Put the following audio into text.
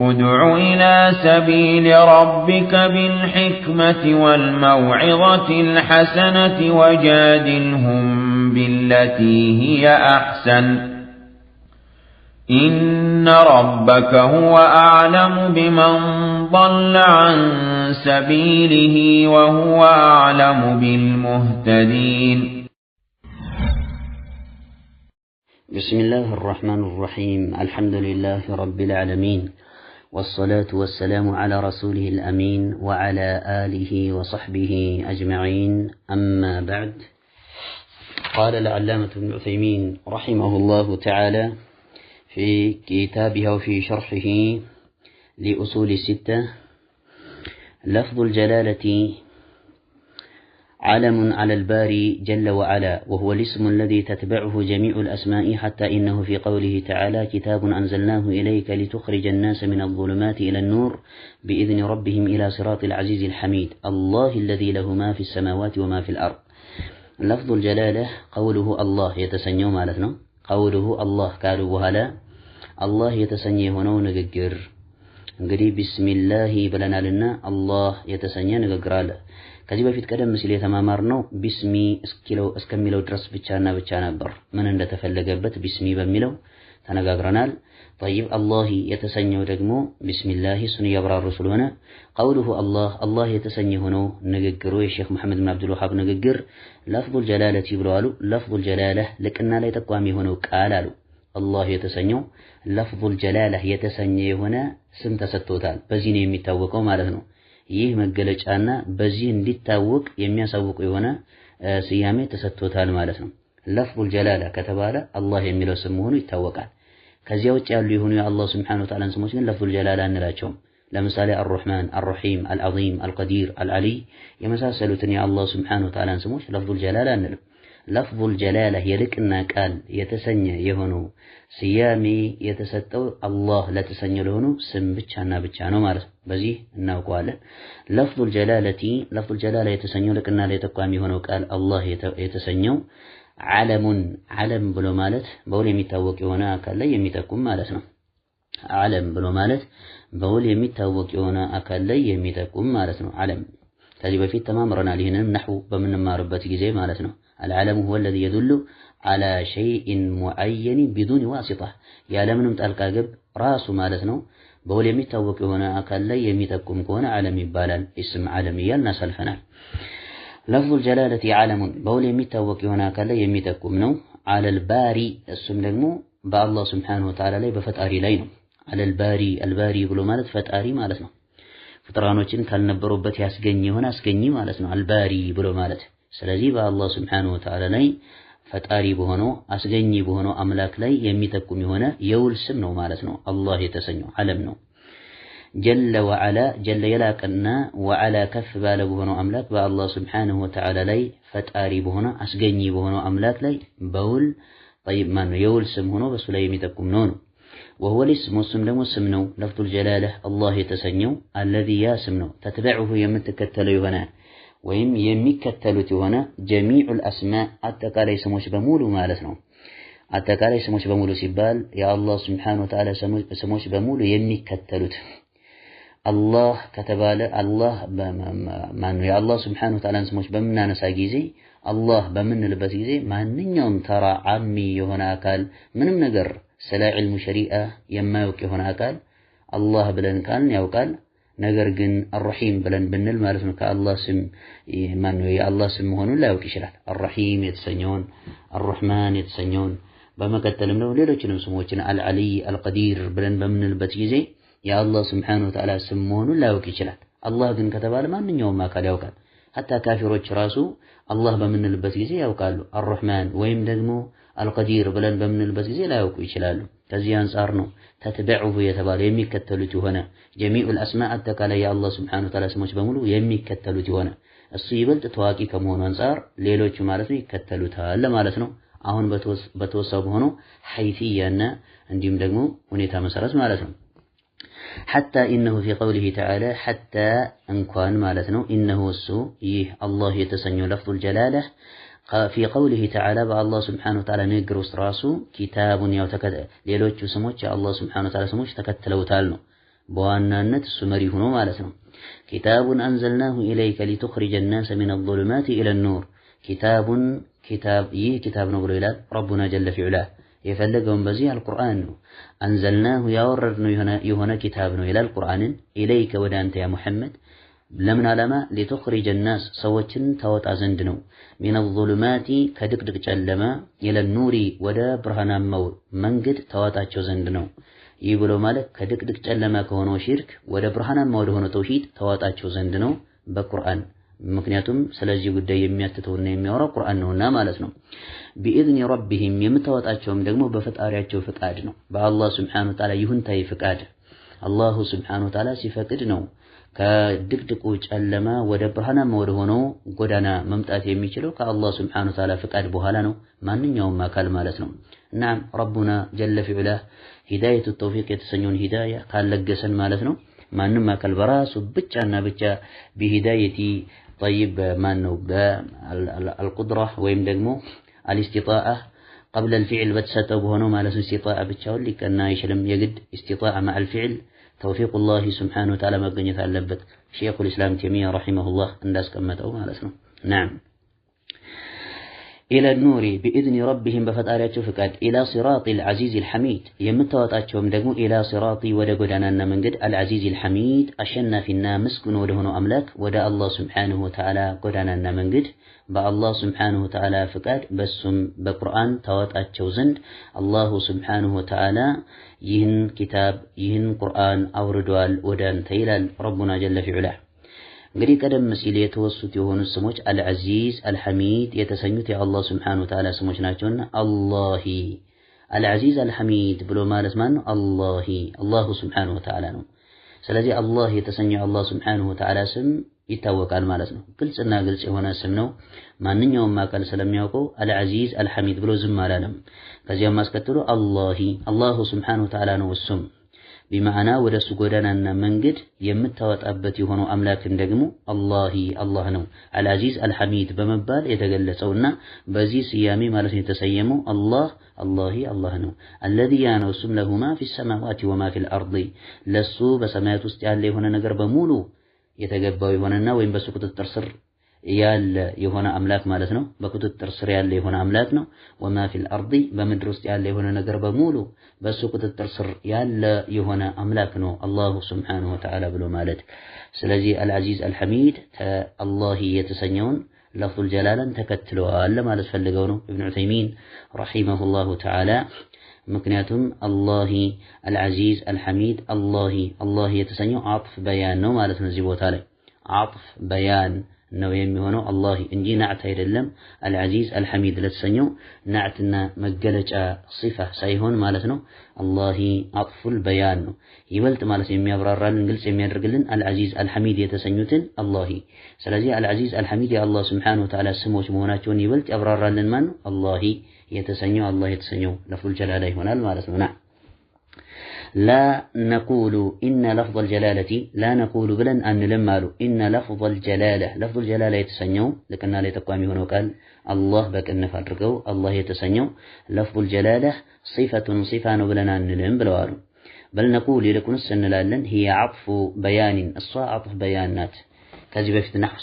ادع إلى سبيل ربك بالحكمة والموعظة الحسنة وجادلهم بالتي هي أحسن إن ربك هو أعلم بمن ضل عن سبيله وهو أعلم بالمهتدين. بسم الله الرحمن الرحيم. الحمد لله رب العالمين، والصلاة والسلام على رسوله الأمين وعلى آله وصحبه أجمعين، أما بعد. قال العلامة ابن عثيمين رحمه الله تعالى في كتابه وفي شرحه لأصول الستة: لفظ الجلالة علم على الباري جل وعلا، وهو الاسم الذي تتبعه جميع الأسماء، حتى إنه في قوله تعالى: كتاب أنزلناه إليك لتخرج الناس من الظلمات إلى النور بإذن ربهم إلى صراط العزيز الحميد، الله الذي له ما في السماوات وما في الأرض. لفظ الجلالة قوله الله የተሰኘው ማለት ነው። قوله الله ካሉ በኋላ አላህ የተሰኘ የሆነው ንግግር፣ እንግዲህ ቢስሚላሂ ብለናልና አላህ የተሰኘ ንግግር አለ። ከዚህ በፊት ቀደም ሲል የተማማርነው ቢስሚ እስከሚለው ድረስ ብቻና ብቻ ነበር። ምን እንደተፈለገበት ቢስሚ በሚለው ተነጋግረናል። طيب አላህ የተሰኘው ደግሞ ቢስሚላሂ እሱን እያብራሩ ስለሆነ قوله አላህ አላህ የተሰኘ ሆነው ንግግሩ የሼክ መሐመድ ብን አብዱል ወሃብ ንግግር لفظ الجلالة ብለዋሉ። لفظ الجلالة ልቅና ላይ ጠቋሚ የሆነው ቃል አሉ። አላህ የተሰኘው لفظ الجلالة የተሰኘ የሆነ ስም ተሰጥቶታል። በዚህ ነው የሚታወቀው ማለት ነው። ይህ መገለጫና በዚህ እንዲታወቅ የሚያሳውቅ የሆነ ስያሜ ተሰጥቶታል ማለት ነው። لفظ الجلالة ከተባለ አላህ የሚለው ስም መሆኑ ይታወቃል። ከዚያ ውጭ ያሉ የሆኑ የአላህ سبحانه وتعالى ስሞች ግን لفظ الجلالة አንላቸውም። ለምሳሌ الرحمن፣ الرحيم፣ العظيم፣ القدير፣ العلي የመሳሰሉትን የአላህ سبحانه وتعالى ስሞች لفظ الجلالة አንልም። لفظ الجلالة የልቅና ቃል የተሰኘ የሆነው ስያሜ የተሰጠው አላህ ለተሰኘ ለሆኑ ስም ብቻና ብቻ ነው ማለት ነው። በዚህ እናውቀዋለን። لفظ الجلالة لفظ الجلالة የተሰኘው ልቅና ላይ ጠቋሚ የሆነው ቃል አላህ የተሰኘው علم علم ብሎ ማለት በውል የሚታወቅ የሆነ አካል ላይ የሚጠቁም ማለት ነው። علم ብሎ ማለት በውል የሚታወቅ የሆነ አካል ላይ የሚጠቁም ማለት ነው። علم ከዚህ በፊት ተማምረናል። ይህንንም ነህው በምንማርበት ጊዜ ማለት ነው። العلم هو الذي يدل على شيء معين بدون واسطة ያለምንም ጣልቃ ገብ ራሱ ማለት ነው። በውል የሚታወቅ የሆነ አካል ላይ የሚጠቁም ከሆነ علم ይባላል። اسم علم እያልን አሳልፈናል። لفظ الجلالة علم በውል የሚታወቅ የሆነ አካል ላይ የሚጠቁም ነው። على الباري እሱም ደግሞ በአላህ سبحانه وتعالى ላይ በፈጣሪ ላይ ነው። على الباري الباري ብሎ ማለት ፈጣሪ ማለት ነው። ፍጥራኖችን ካልነበሩበት ያስገኝ የሆነ አስገኝ ማለት ነው። الباري ብሎ ማለት ስለዚህ በአላህ سبحانه وتعالى ላይ ፈጣሪ በሆነው አስገኝ በሆነው አምላክ ላይ የሚጠቁም የሆነ የውል ስም ነው ማለት ነው። አላህ የተሰኘው علم ነው። جل وعلا جل የላቀና وعلا ከፍ ባለ በሆነው አምላክ በአላህ سبحانه وتعالى ላይ ፈጣሪ በሆነ አስገኝ በሆነው አምላክ ላይ በውል طيب ማነው የውል ስም ሆኖ በሱ ላይ የሚጠቁም ነው ነው። وهو الاسم እሱም ደግሞ ስም ነው። لفظ الجلالة አላህ የተሰኘው الذي ያ ስም ነው። تتبعه የምትከተለው የሆነ ወይም የሚከተሉት የሆነ جميع الأسماء አጠቃላይ ስሞች በሙሉ ማለት ነው። አጠቃላይ ስሞች በሙሉ ሲባል የአላህ سبحانه وتعالى ስሞች በሙሉ የሚከተሉት አላህ ከተባለ አላህ ማነው የአላህ سبحانه وتعالى ስሞች በምናነሳ ጊዜ አላህ በምንልበት ጊዜ ማንኛውም ተራ ዓሚ የሆነ አካል ምንም ነገር ስለ ዒልሙ ሸሪዓ የማያውቅ የሆነ አካል አላህ ብለን ካልን ያውቃል። ነገር ግን الرحيم ብለን ብንል ማለት ነው ከአላህ ስም ማነው የአላህ ስም መሆኑን ላያውቅ ይችላል። الرحيم የተሰኘውን الرحمن የተሰኘውን በመቀጠልም ደግሞ ሌሎችንም ስሞችን العلي القدير ብለን በምንልበት ጊዜ የአላህ سبحانه وتعالى ስም መሆኑን ላያውቅ ይችላል። አላህ ግን ከተባለ ማንኛውም አካል ያውቃል። حتى ካፊሮች ራሱ አላህ በምንልበት ጊዜ ያውቃሉ። الرحمن ወይም ደግሞ القدير ብለን በምንልበት ጊዜ ላያውቁ ይችላሉ። ከዚህ አንጻር ነው تتبعه የተባለው የሚከተሉት የሆነ جميع الأسماء አጠቃላይ የአላህ سبحانه وتعالى ስሞች በሙሉ የሚከተሉት የሆነ እሱ ይበልጥ ታዋቂ ከመሆኑ አንጻር ሌሎቹ ማለት ነው ይከተሉታል ማለት ነው። አሁን በተወሳው በሆነው ሐይሲያና እንዲሁም ደግሞ ሁኔታ መሰረት ማለት ነው። حتى إنه في قوله تعالى حتى እንኳን ማለት ነው إنه እሱ ይህ አላህ የተሰኘው لفظ الجلالة في قوله تعالى በአላህ سبحانه وتعالى ንግግር ውስጥ ራሱ ኪታቡን ያው ሌሎቹ ስሞች የአላህ سبحانه وتعالى ስሞች ተከትለውታል ነው። በዋናነት እሱ መሪ ሆኖ ማለት ነው። كتاب أنزلناه إليك لتخرج الناس من الظلمات إلى النور كتاب ኪታብ ይህ ኪታብ ነው ብሎ ይላል ربنا جل في علاه። የፈለገውን በዚህ አልቁርአን ነው። أنزلناه ያወረድነው የሆነ ኪታብ ነው ይላል ቁርአንን። إليك ወደ አንተ يا ሙሐመድ ለምን ዓላማ? لتخرج الناس ሰዎችን ታወጣ ዘንድ ነው። من الظلمات ከድቅድቅ ጨለማ إلى النور ወደ ብርሃናማው መንገድ ታወጣቸው ዘንድ ነው። ይህ ብሎ ማለት ከድቅድቅ ጨለማ ከሆነው ሽርክ ወደ ብርሃናማ ወደ ሆነው ተውሂድ ታወጣቸው ዘንድ ነው በቁርአን። ምክንያቱም ስለዚህ ጉዳይ የሚያትተውና የሚያወራው ቁርአን ነውና ማለት ነው። بإذن ربهم የምታወጣቸውም ደግሞ በፈጣሪያቸው ፍቃድ ነው። በአላህ سبحانه وتعالى ይሁንታዊ ፍቃድ الله سبحانه وتعالى ሲፈቅድ ነው ከድቅድቁ ጨለማ ወደ ብርሃናማ ወደ ሆነው ጎዳና መምጣት የሚችለው ከአላህ سبحانه وتعالى ፍቃድ በኋላ ነው፣ ማንኛውም አካል ማለት ነው። እናም ربنا جل في علاه هداية التوفيق የተሰኘውን ሂዳያ ካለገሰን ማለት ነው ማንም አካል በራሱ ብቻና ብቻ بهداية طيب ማን ነው በ القدرة ወይም ደግሞ الاستطاعة قبل الفعل በተሰጠው በሆነው ማለት ነው استطاعة ብቻውን ሊቀና አይችልም። የግድ استطاعة مع الفعل توفيق الله سبحانه وتعالى መገኘት አለበት። شيخ الإسلام ተይሚያ رحمه الله እንዳስቀመጠው ማለት ነው። نعم إلى النور بإذن ربهم በፈጣሪያቸው ፍቃድ إلى صراط العزيز الحميد የምታወጣቸውም ደግሞ إلى صراط ወደ ጎዳናና መንገድ العزيز الحميد አሸናፊና ምስጉን ወደ ሆነው አምላክ ወደ አላህ سبحانه وتعالى ጎዳናና መንገድ በአላህ سبحانه وتعالى ፍቃድ በሱም በቁርአን ታወጣቸው ዘንድ الله سبحانه وتعالى ይህን ኪታብ ይህን ቁርአን አውርዷል ወደ አንተ ይላል ربنا جل في علاه። እንግዲህ ቀደም ሲል የተወሱት የሆኑት ስሞች العزيز الحميد የተሰኙት የአላህ سبحانه وتعالى ስሞች ናቸውና الله العزيز الحميد ብሎ ማለት ማን ነው? الله الله سبحانه وتعالى ነው። ስለዚህ አላህ የተሰኘው አላህ سبحانه وتعالى ስም ይታወቃል ማለት ነው። ግልጽና ግልጽ የሆነ ስም ነው። ማንኛውም አካል ስለሚያውቀው العزيز الحميد ብሎ ዝም አላለም። ከዚያም አስከትሎ الله الله سبحانه وتعالى ነው እሱም بمعنى ወደ እሱ ጎዳናና መንገድ የምታወጣበት የሆነው አምላክን ደግሞ الله አላህ ነው العزيز الحميد በመባል የተገለጸውና በዚህ ስያሜ ማለት ነው የተሰየመው አላህ الله አላህ ነው። الذي ያ ነው እሱም له ما في السماوات وما في الأرض ለሱ በሰማያት ውስጥ ያለ የሆነ ነገር በሙሉ የተገባው የሆነና ወይም በሱ ቁጥጥር ስር ያለ የሆነ አምላክ ማለት ነው። በቁጥጥር ስር ያለ የሆነ አምላክ ነው። وما في الأرض በምድር ውስጥ ያለ የሆነ ነገር በሙሉ በሱ ቁጥጥር ስር ያለ የሆነ አምላክ ነው الله سبحانه وتعالى ብሎ ማለት። ስለዚህ العزيز الحميد الله የተሰኘውን لفظ الجلالة ን ተከትለዋል ለማለት ፈልገው ነው ኢብኑ ዑተይሚን رحمه الله تعالى። ምክንያቱም الله العزيز الحميد الله አላህ የተሰኘው عطف بيان ነው ማለት ነው። እዚህ ቦታ ላይ عطف بيان ነው የሚሆነው الله እንጂ نعت አይደለም። العزيز الحميد ለተሰኘው نعت ና መገለጫ صفة ሳይሆን ማለት ነው الله عطف البيان ነው። ይበልጥ ማለት የሚያብራራልን ግልጽ የሚያደርግልን العزيز الحميد የተሰኙትን الله። ስለዚህ العزيز الحميد የአላህ سبحانه وتعالى ስሞች መሆናቸውን ይበልጥ ያብራራልን ማን ነው? الله የተሰኘው አላህ የተሰኘው لفظ الجلالة ይሆናል ማለት ነው። لا نقول إن لفظ الجلالة لا نقول ብለን አንልም አሉ። إن لفظ الجلالة لفظ الجلالة የተሰኘው ልቅና ላይ ጠቋሚ የሆነው ቃል አላህ በቅንፍ አድርገው አላህ የተሰኘው لفظ الجلالة صفة صفة ነው ብለን አንልም ብለዋሉ። بل نقول ይልቁንስ እንላለን هي عطف بيان እሷ عطف بيان ናት። ከዚህ በፊት نحو